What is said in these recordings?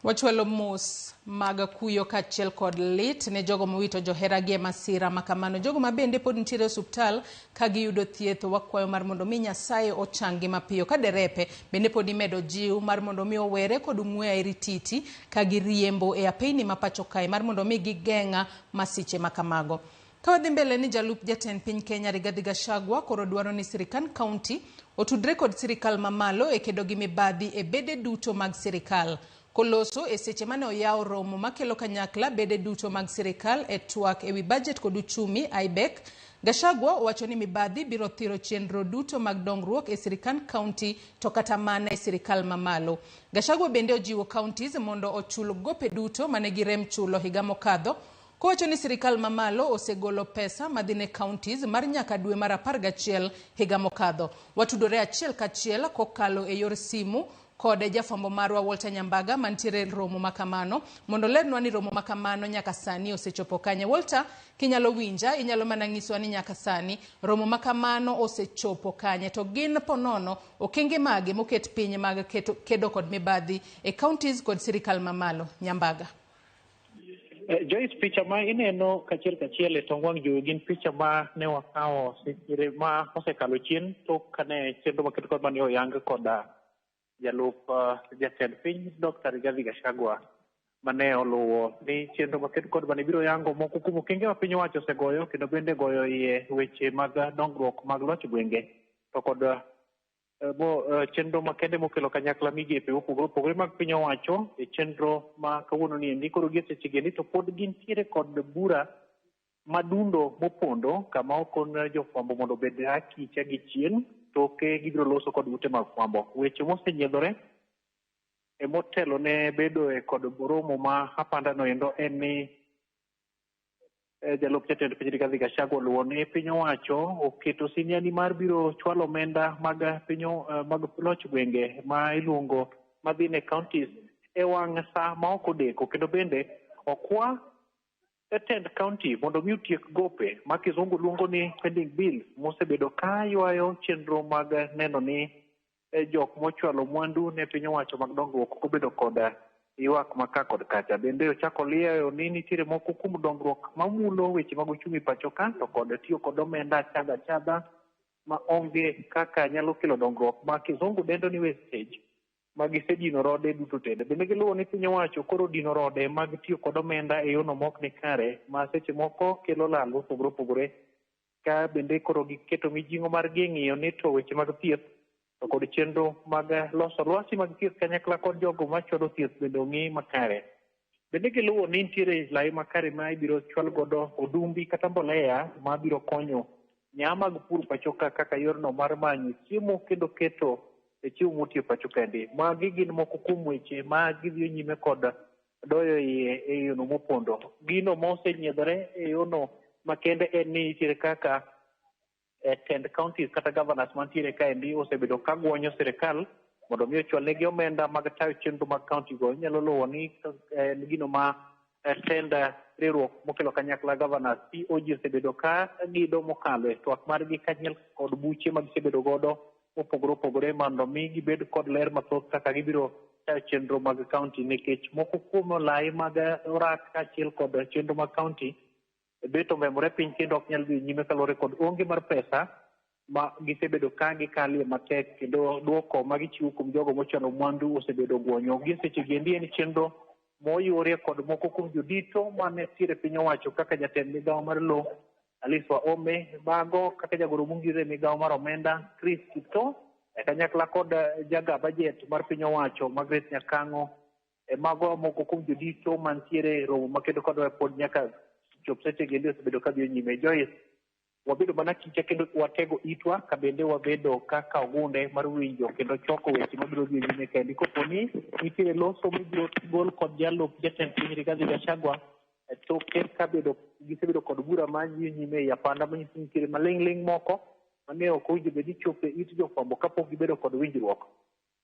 Wachwalo mos mag kuyo kaachiel kod lit ne jogo mowito joheragi e masira ma kamano. Jogo ma bende pod nitiere e osuptal ka giyudo thieth, wakwayo mar mondo mi Nyasaye ochanggi mapiyo. Ka derepe bende pod imedo jiw mar mondo mi owere kod ong'we airititi ka giriembo e apeyni ma pacho kae mar mondo mi gigeng'a masiche ma kamago. Ka wadhi mbele ni jalup jatend piny Kenya Rigathi Gachagua koro dwaro ni sirikand kaunti otudre kod sirikal mamalo e kedo gi mibadhi e bede duto mag sirikal. Koloso e seche mane oyawo romo makelo kanyakla bede duto mag sirikal e twak ewi budget kod uchumi IBEC, Gachagua owacho ni mibadhi biro thiro chenro duto mag dongruok e sirikand kaunti to kata mana e sirikal mamalo. Gachagua bende ojiwo counties mondo ochul gope duto mane girem chulo higa mokadho kowacho ni sirikal mamalo osegolo pesa madhi ne counties mar nyaka dwe mar 11 higa mokadho. Watudore achiel kachiel kokalo e yor simu kod jafwambo marwa Walter Nyambaga mantiere romo makamano mondo olernwa ni romo makamano nyaka sani osechopo kanye. Walter, kinyalo winja, inyalo mana nyiswa ni nyaka sani romo makamano osechopo kanye, to gin ponono okenge mage moket piny mag keto, kedo kod mibadhi e counties kod sirikal mamalo. Nyambaga. Joyce, picha ma ineno kachiel kachiel e tong wang' jowi gin picha ma ne wakawo seche ma osekalo chien tok kane chenro maket kod mane oyang koda jalup jatend piny Dr. Rigathi Gachagua mane oluwo ni chenro maket kod mane biro yango moko kuom okenge ma piny owacho osegoyo kendo bende goyo iye weche mag dongruok mag loch gwenge to kod bo chenro makende mokelo kanyakla migepe mopogore opogore mag piny owacho e chenro ma kawuono ni endi koro gie seche gi endi to pod gintiere kod bura madundo mopondo kama okon jofwambo mondo obed akicha gi chien toke gibiro loso kod ute mag fwambo. Weche mosenyiedhore e motelo ne bedo e kod romo ma apanda no endo en ni jalup jatend piny Rigathi Gachagua oluwo ni piny owacho oketo siniani mar biro chwalo omenda mag piny mag loch gwenge ma iluongo madhi ne counties e wang' sa ma ok odeko kendo bende okwa jatend county mondo mi otiek gope ma kizungu luongo ni pending bills mosebedo ka ywayo chenro mag neno ni jok mochwalo mwandu ne piny owacho mag dongruok ok obedo kod ywak ma ka kod kacha. Bende ochako lieyo ni nitiere moko kuom dongruok mamulo weche mag uchumi pacho ka to kod tiyo kod omenda achadha achadha ma onge kaka nyalo kelo dongruok ma kizungu dendo ni wastage ma gisedino rode duto tende. Bende giluwo ni piny owacho koro dino rode mag tiyo kod omenda e yono mok ni kare ma seche moko kelo lal mopogore opogore ka bende koro giketo mijing'o mar gi ng'iyo ni to weche mag thieth to kod chenro mag loso lwasi mag thieth kanyakla kod jogo machwalo thieth bende ong'i makare. Bende giluwo ni nitiere lai makare ma ibiro chwal godo odumbi kata mbolea ma biro konyo nyaa mag pur pacho ka kaka yorno mar manyo chiemo kendo keto e chiemo motiyo pacho kaendi. Magi gin moko kuom weche ma gidhiyo nyime kod doyo iye e yono mopondo. Gino mosenyiedhore e yono makende en ni nitiere kaka tend counties kata governors mantiere kaendi osebedo ka guonyo sirikal mondo mi ochwal negi omenda mag tayo chenro mag county go. Inyalo luwo ni en gino ma tend riwruok mokelo kanyakla governors COG osebedo ka gido mokalo e twak margi kaachiel kod buche ma gisebedo godo mopogore opogore mondo mi gibed kod ler mathoth kaka gibiro tayo chenro mag county nikech moko kuom lai mag orak kaachiel kod chenro mag county bet omemore piny kendo ok nyal dhi nyime kaluwore kod onge mar pesa ma gisebedo ka gikalie matek kendo duoko ma gichiwo kuom jogo mochwalo mwandu osebedo guonyo. Gie seche gi endi en chenro moyurie kod moko kuom jodito mane nitiere piny owacho kaka jatend migawo mar lowo Alice Wahome, mago kaka jagoro mongire e migawo mar omenda Chris Kiptoo e kanyakla kod jaga budget mar piny owacho Margaret Nyakang'o e mago moko kuom jodito mantiere e romo makedo kod pod nyaka chop seche gi endi osebedo ka dhi nyime. Joyce, wabedo mana kicha kendo watego itwa ka bende wabedo kaka ogunde mar winjo kendo choko weche mabiro dhi nyime kaendi. Kopo ni nitiere loso mibiro gol kod jalup jatend piny Rigathi Gachagua e toke ka gisebedo kod bura ma dhi nyime ei apanda manyiso ni nitiere maling' ling' moko mane ok owinjo bed ni chopo e it jofwambo kapok gibedo kod winjruok.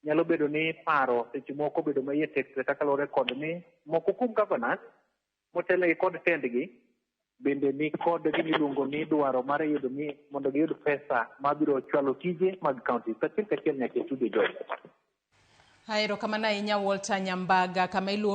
Nyalo bedo ni paro seche moko obedo ma iye tek kata kaluwore kod ni moko kuom governors motelnegi kod tendgi bende ni kod gimiluongo ni dwaro mar yudo ni mondo giyud pesa mabiro chwalo tije mag county kachiel kachiel nyaka e studio Joyce. Erokamano ahinya Walter Nyambaga kama iluongo